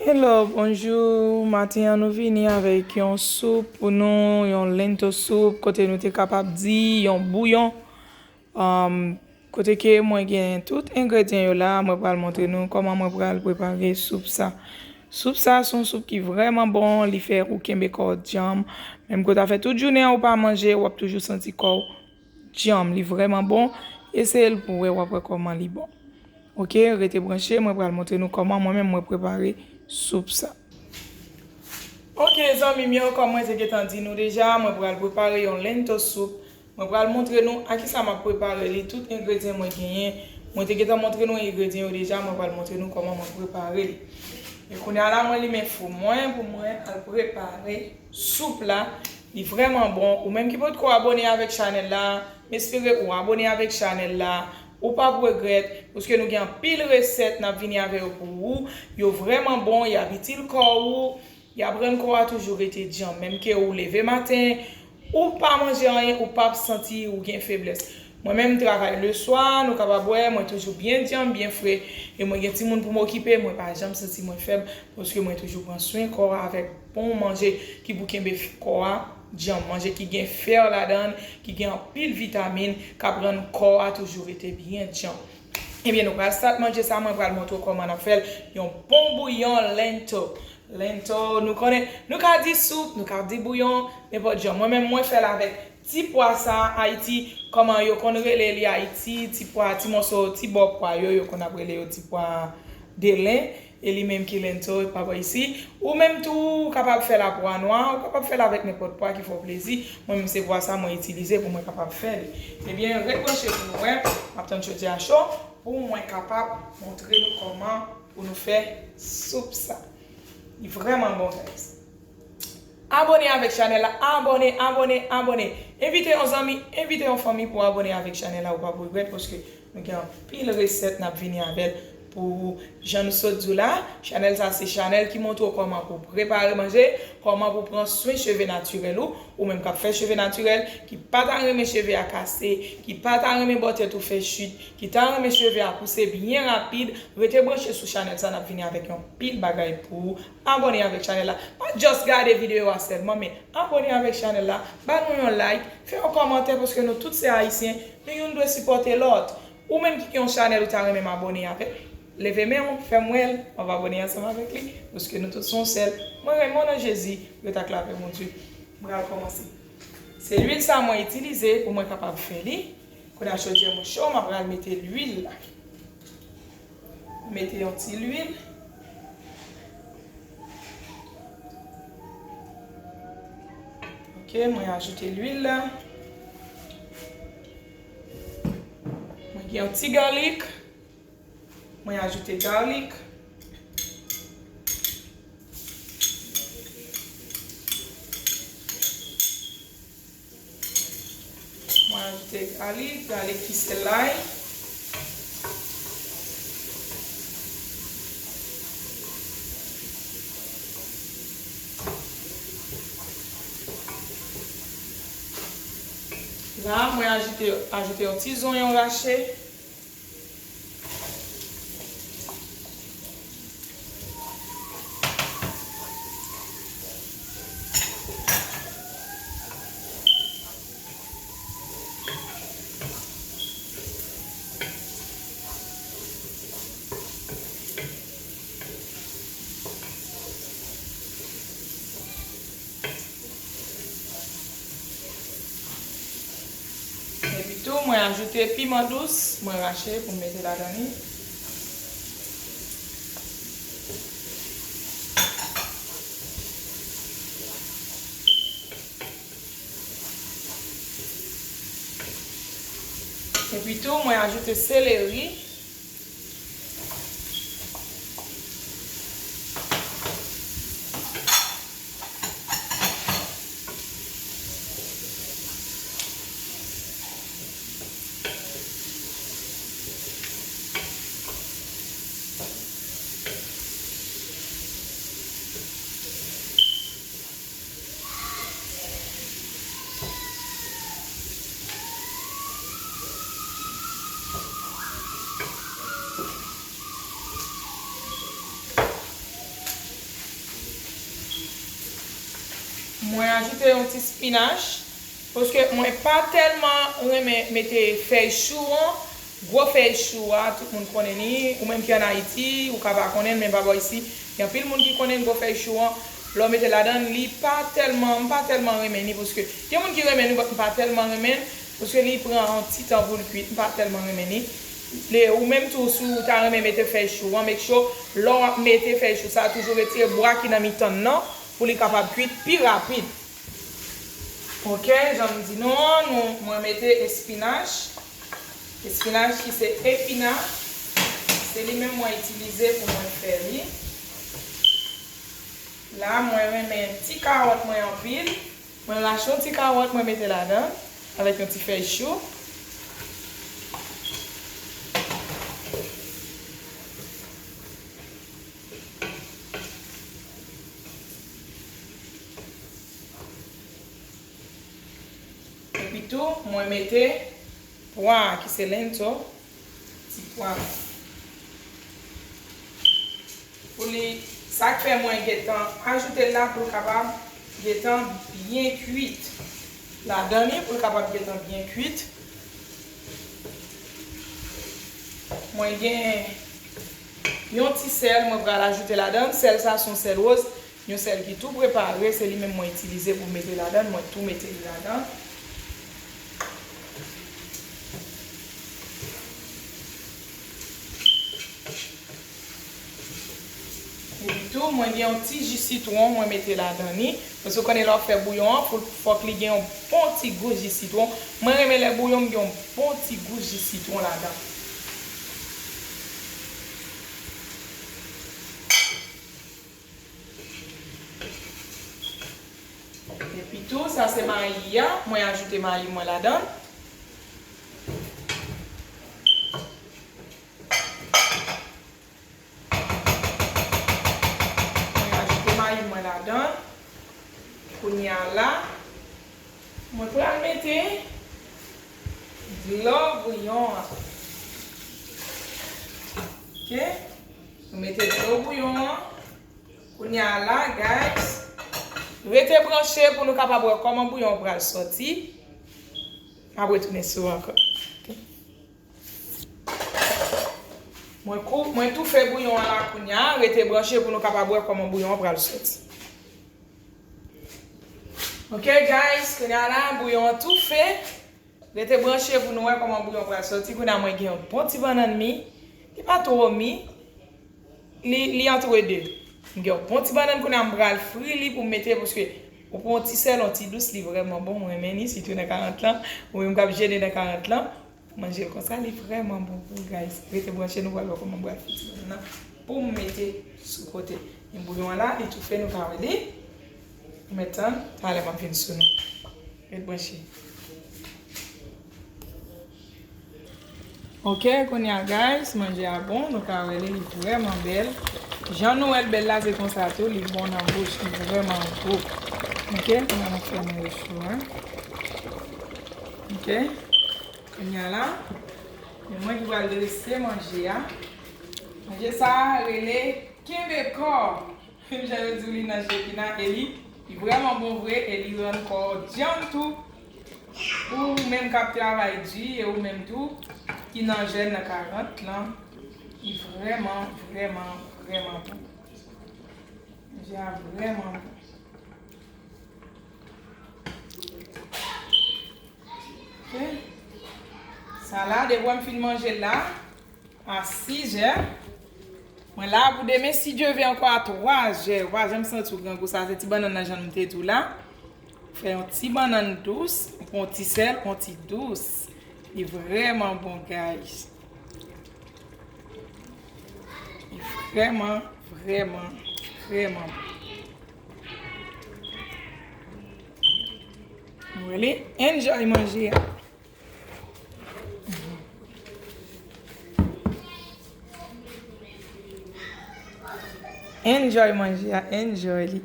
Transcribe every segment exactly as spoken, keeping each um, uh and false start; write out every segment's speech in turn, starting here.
Hello, bonjou. Maten an, nou vini avèk yon soup pou nou, yon lentil soup, kote nou te kapab di yon bouyon. Um, kote ke mwen gen tout engredyan yo la, mwen pral montre nou kòman mwen pral prepare soup sa. Soup sa se yon soup ki vrèman bon, li fè ou kenbe kò w djanm. Menm ke w ta fè tout jounen an ou pa manje, w ap toujou santi kò w djanm. Li vrèman bon. Eseye l pou w wè, w ap wè kòman li bon. Oke, rete branche, mwen pral montre nou kòman mwen menm mwen prepare soup sa. Oke, zanmi m yo, kòm mwen te gentan di nou deja, mwen pral prepare yon lentil soup. Mwen pral montre nou a kisa m ap prepare li, tout engredyan mwen genyen. Mwen te gentan montre nou engredyan yo deja, mwen pral montre nou kòman mwen prepare li. E kounye a la, mwen limen fou mwen pou mwen al prepare soup la. Li vrèman bon. Ou menm ki potko abòne avèk chanèl la, m espere ou abòne avèk chanèl la. Ou p ap regrèt, paske nou gen anpil resèt n ap vini avè yo pou ou. Yo vrèman bon, y ap itil kò ou, y ap rann kò a toujou rete djanm. Menm ke ou leve maten, ou pa manje anyen, ou p ap santi ou gen feblès. Mwen menm, m travay leswa, nou kapab wè, mwen toujou byen djanm, byen fre. E mwen gen timoun pou m okipe, mwen pa janm santi mwen fèb, paske mwen toujou pran swen kò a avèk bon manje ki pou kenbe f-, kò a djanm. Manje ki gen fè ladan l, ki gen anpil vitamin, k ap rann kò a toujou rete byen djanm. Ebyen, nou pral start manje sa, mwen pral montre w kòman n ap fè l. Yon bon bouyon lentil. Lentil, nou konnen, nou ka di soup, nou ka di bouyon, nenpòt jan. Mwen menm, mwen fè l avèk ti pwa sa, Ayiti, kòman yo konn rele li Ayiti, ti pwa, ti mòso, ti bò pwa yo, yo konn ap rele yo ti pwa delen. E li menm ki lentil, e pa bò isi. Ou menm tou, ou kapab fè l a pwa nwa, ou kapab fè l avèk nenpòt pwa ki fè w plezi. Mwen menm se pwa sa mwen itilize pou mwen kapab fè li. Ebyen, ret branche pou nou wè, m ap tann chodyè a cho pou mwen kapab montre nou kòman pou nou fè soup sa. Li vrèman bon, guys. Abòne avèk chanèl la, abòne, abòne, abòne. Envite yon zanmi, envite yon fanmi pou abòne avèk chanèl la, ou p ap regrèt paske nou gen anpil resèt n ap vini avè l pou ou. Jan nou sot di w la, chanèl sa se chanèl ki montre w kòman pou prepare manje, kòman pou pran swen cheve natirèl ou, ou menm k ap fè cheve natirèl, ki pa ta renmen cheve a kase, ki pa ta renmen bò tèt ou fè chit, ki ta renmen cheve a pouse byen rapid, rete branche sou chanèl sa, n ap vini avèk yon pil bagay pou ou. Abòne avèk chanèl la. Pa just gade videyo a sèlman, men abòne avèk chanèl la. Ba nou yon like, fè yon kòmantè, paske nou tout se Ayisyen, nou youn dwe sipòte lòt. Ou menm ki gen yon chanèl ou ta renmen m abòne avèk, leve men w, fè m wè l, m ap abòne ansanm avèk li, paske nou tout se yon sèl. Mwen renmen w nan Jezi, ret ak lapè Bondye. M pral kòmanse. Se lwil sa mwen itilize pou mwen kapab fè li. Kounye a chodyè mwen cho, m ap pral mete lwil la. Mete yon ti lwil. Ok, mwen ajoute lwil la. Mwen gen yon ti galik. Mwen ajoute galik. Mwen ajoute galik, galik ki se lay. La, mwen ajoute, ajoute yon ti zonyon rache. Epi tou, mwen ajoute piman dous, mwen rache pou m mete ladan li. Epi tou, mwen ajoute seleri. Mwen ajoute yon ti spinach, paske mwen pa tèlman renmen mete fèy chou an, gwo fèy chou a, tout moun konnen li, ou menm ki ann Ayiti, ou ka pa konnen l, men pa bò isi, gen anpil moun ki konnen gwo fèy chou an, lè w mete ladan l, li pa tèlman, m pa tèlman renmen li, paske gen moun ki renmen li, but m pa tèlman renmen l, paske li pran yon ti tan pou l kuit, m pa tèlman renmen li. Le, ou menm tou, si w ta renmen mete fèy chou an, make sure, lè w ap mete fèy chou sa, toujou retire bwa ki nan mitan l nan, pou li kapab kuit pi rapid. Ok, jan m di nou an, nou, mwen mete espinach. Espinach ki se epina, se li menm mwen itilize pou mwen fè li. La, mwen renmen ti kawòt mwen anpil. Mwen rache yon ti kawòt, mwen mete ladan, avèk yon ti fèy chou. Epi tou, mwen mete pwa ki se lento, ti pwa. Pou li, sa k fè mwen gentan ajoute l la pou l kapab gentan byen kuit. Ladan li pou l kapab gentan byen kuit. Mwen gen yon ti sèl, mwen pral ajoute ladan. Sèl sa se yon sèl woz. Yon sèl ki tou prepare, se li menm mwen itilize pou m mete ladan, mwen tou mete li ladan. Epi tou, mwen gen yon ti ji sitwon, mwen mete ladan li. Paske w konnen lè w ap fè bouyon an, fò, fòk li gen yon bon ti gou ji sitwon. Mwen renmen lè bouyon m gen yon bon ti gou ji sitwon ladan. Epi tou, sa se mayi a. Mwen ajoute mayi mwen ladan. Mwen ajoute mayi mwen ladan. Kounye a la, mwen pral mete dlo bouyon an. Ok? Mwen mete dlo bouyon an. Kounye a la, guys, rete branche pou nou kapab wè kòman bouyon an pral sòti. M ap retounen sou ou ankò. Ok? Mwen kou-, mwen toufe bouyon an la kounye a, rete branche pou nou kapab wè kòman bouyon an pral sòti. Ok, guys, kounye a la, bouyon an toufe. Rete branche pou nou wè kòman bouyon pral sòti. Kounye a mwen gen yon bon ti bannann mi. Li pa twò mi. Li, li antre de. M gen yon bon ti bannann kounye a m pral fri li pou m mete, paske ou pran yon ti sèl, yon ti dous, li vrèman bon. Mwen renmen li, sitou nan karant lan. Ou menm k ap jene nan karant lan, manje l konsa, li vrèman bon pou guys. Rete branche, nou pral wè kòman m pral fri ti bannann nan pou m mete sou kote. Men bouyon an la, li toufe, nou ka wè li. Mèt tann, talè m ap vin sou nou. Ret branche. Ok, kounye a, guys, manje a bon, nou ka wè li, li vrèman bèl. Jan nou wè l bèl la, se konsa tou, li bon nan bouch, li vrèman gou. Ok, kounye a nou fèmen yo chou a. Ok, kounye a la, se mwen ki pral drese manje a. Manje sa a rele kenbe kò. Menm jan yo di w li nan jepina, e li, li vrèman bon vre, e li rann kò w djanm tou. Ou menm k ap travay di, e ou menm tou, ki nan jèn nan karant lan, li vrèman, vrèman, vrèman bon. Manje a vrèman bon. Ok. Sa la, depi w wè m fin manje l la, a sizè. Mwen la pou demen, si Dye ve, ankò a twazè. Ou pa janm santi w grangou. Sa se ti bannann nan jan m te di w la. Fè yon ti bannann dous, ou pran yon ti sèl, yon ti dous. Li vrèman bon, guys. Li vrèman, vrèman, vrèman bon. Really? Enjoy manje a. Enjoy manje a, enjoy li.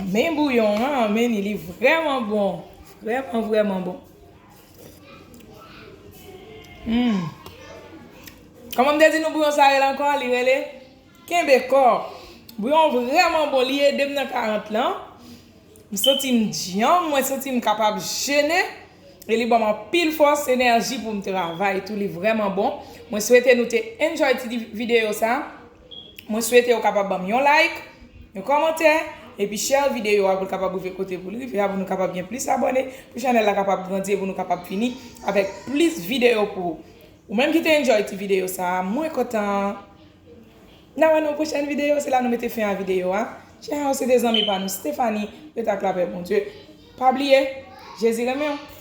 Men bouyon an, men li, li vrèman bon. Vrèman, vrèman bon. Hmm. Kòman m te di nou bouyon sa rele ankò? Li rele Kenbe kò. Bouyon vrèman bon, li ede m nan karant lan. M santi m djanm, mwen santi m kapab jene. E li ban m anpil fòs, enèji pou m travay tou, li vrèman bon. Mwen swete nou te enjoy ti videyo sa. Mwen swete ou kapab ban m yon like, yon kòmantè, epi share videyo a pou l kapab rive kote pou l rive a, pou nou kapab gen plis abòne, pou chanèl la kapab grandi e pou nou kapab vini avèk plis videyo pou ou. Ou menm ki te enjoy ti videyo sa, mwen kontan. N a wè nan pwochèn videyo, se la nou mete fen a videyo a. Tchao, se te zanmi pa nou Stephanie, ret ak lapè Bondye. Pa bliye, Jezi renmen w.